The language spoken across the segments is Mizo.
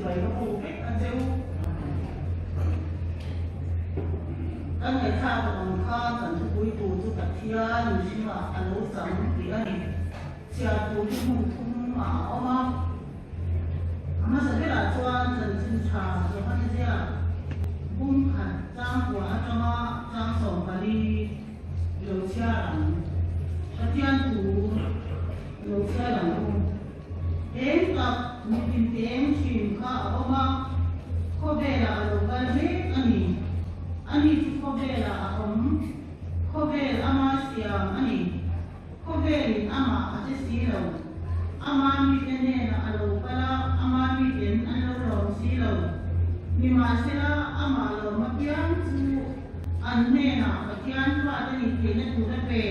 chibai ka bu vek a che u. Kan ngaihthlak tawh ang khan kan thupui tur chu Pathian mihringah a lo chang tih a ni. Chhiar tur hi hmun thum ah a awm a. A hmasa berah chuan chanchin tha Johana ziak bum khat chang kua atanga chang 14 lo chhiar ang. Pathian thu lo chhiar ang u. Eng tak mitin te eng thin kha a awm a, khawvelah a lo kal mek a ni. Ani chu khawvelah a awm, khawvel ama siam a ni. Khawvelin amah a che si lo. Ama mite hnenah a lo kal a, ama miten an lo lawm si lo. Nimahsela, amah lawm apiang chu an hnenah Pathian fate nih theihna tur a pe.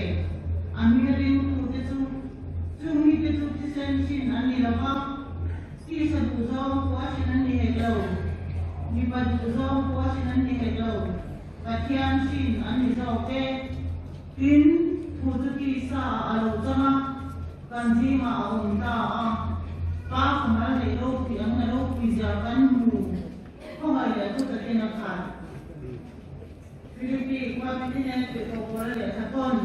A hming ringtute chu chung mite chu thisen hrin an ni lo va, tisa duhzawng pawh a hrin an ni hek lo, mipa duhzawng pawh a hrin an ni hek lo, Pathian hrin an ni zawk e. Tin, thu chu tisa ah a lo chang a, kan zingah a awm ta a, Pa Khamal leh ropui ang na ropui zia kan hmu, khawngaih leh thu takin a khat. Philippi khua Pitinen tirhkoh Paula lehkha tawn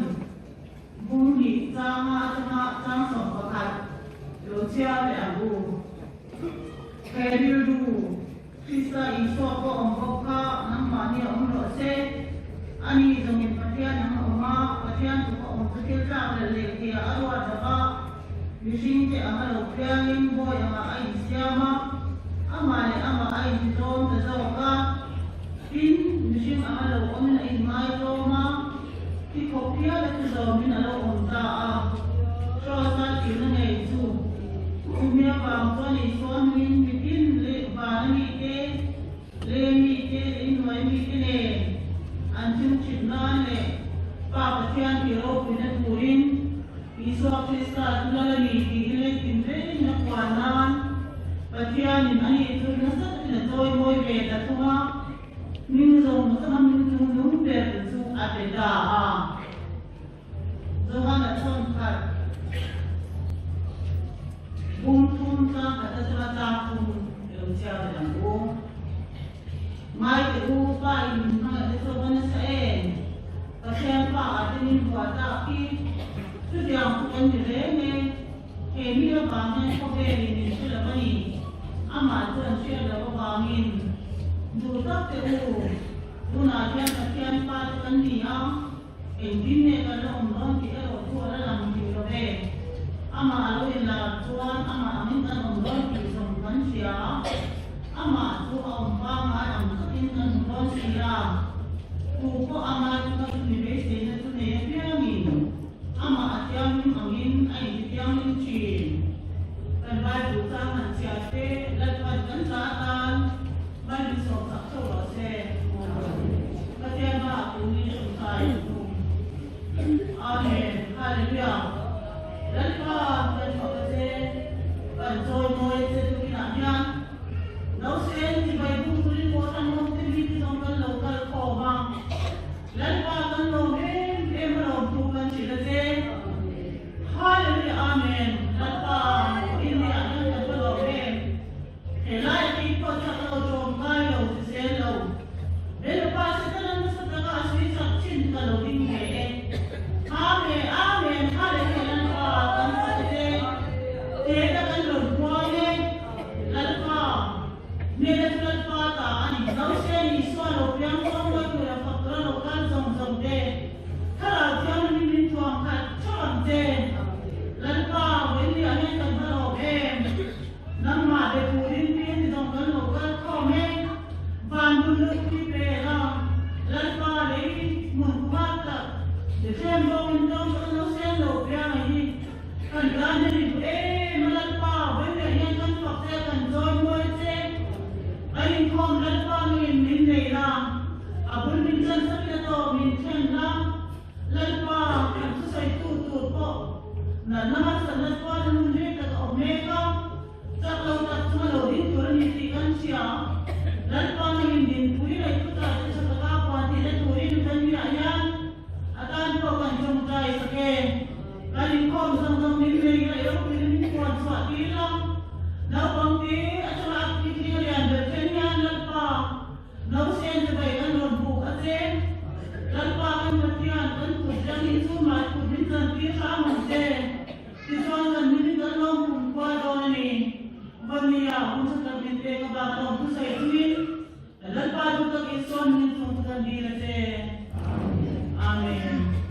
bung hnih changa atanga chang 11 lo chhiar leh ang u. He rilru Krista Isua pawh awm bawk kha nangmahni a awm rawh se. Ani zawngin Pathian ang a awm a, Pathian tuk a awm chu thil tlak leh leh tia a ruat lo va, mihringte ang a lo piangin bawi angah a insiam a, amah leh amah a intitlawm ta zawk a. Tin, mihring ang a lo awmin a inngai tlawm a, thi khawp hial a thi zawmin a lo awm ta a. Kraws-a thihna ngei chu chumi avang chuan Isua hmingin mitin leh vana mite, lei mite leh inhnuai mite nen an chhungchhit nan leh Pa Pathian tih ropuina turin Isua Krista chu Lal a ni tih hi lei tinrengin a puan nan Pathianin ani chu nasa takin a chawimawi ve ta thung a, hming zawng zawng a hming chung lung ber chu a pe ta a. Johana chhawn khat bum thum tlang khat atanga tlang thum lo chhiar ve ang u. Ngai teh u, Pa in min hmangaih te chu a va nasa em? Pathian Pa ah te min vuah tak hi chutiang chu kan ni reng e. He mi avang hian khawvelin min hre lo a ni. Amah chu an hriat loh avangin duh tak teh u, tunah hian Pathian Pa te kan ni a, Engtin nge kan la awm dawn tih erawh chu a la lang tih lo ve. Amah a lo inlar chuan amah angin kan awm dawn tih zawng kan hria. Amah chu a awm pangngai ang takin kan hmu dawn si a. Tu pawh amah chu ka chumi beiseina chu nei apiangin amah a thianghlim angin a intithianghlim thin. Kan Bible chang han chhiar te Lalpan kan za atan Bible sawmsak theuh rawh se. Pathian hmaah turin ṭawngtai a tum. Amen. Hallelujah. Lalpa kan fak a che, kan chawimawi a che tukinah hian Nausen chibai bung turin pawh ṭanawm te mi te zawng kan lo kal khawm a. Lalpa kan lawm em em a lawm thu kan hrilh a che. Hallelujah. Amen. Lalpa India hian kan va lawm em. Helai hi pawh chak lo ṭawm ngai lo ti zel lo. Rilpa Setana nasa taka a sui chak chin ka lo ding ve e. Amen Amen Hallelujah Lalpa kan fate te Tena kan rawn puang e Lalpa Hmela chu Lalpa ta a ni Nausên Isua lo piang chuang mawi tura fak tura lo kal zawng zawng te Thlarau Thianghlim min thuam khat theuh ang che Lalpa Vawiinliah hian kan va lawm em. Nangmah be turin mi ni zawng kan lo kal khawm e. Van hmun lut pui pe la, Lalpa lei hmun kumat tak Bethlehem bawngin tawng chu kan lo sen lo piang a hi. Kan tan hian i duh em a Lalpa, vawiin hian kan fak che, kan chawi muai che. Kan inkhawm Lalpa nungin min nei la, a bul min chan sakin a tawp min thlen la. Lalpa, kan thusawitu tur pawh natna harsatna chuan hun rei tak a awm mek a, chak lo tak chunga lo ding tur a ni tih kan hria. Lalpa nangin dinpui leh thuchah te tha taka puan tihna turin kan miah hian a tan pawh kan tawngtai sak e. Kan inkhawm zawng zawng min nei leh ropuina min puan chhuah tir a. Naupang te atanga a puitling a lian ber thleng hian Lalpa nausen chibai kan rawn buk a che. Lalpa kan Pathian kan kut tangin chu mah kut min chantir hram ang che. Tichuan kan hmingin kan lawm kumkhua dawn a ni. Vania hun tha tak min pek avang a lawm thusawi chungin Lalpa duh tak Isua hmingin chhungte kan dil a che. Amen.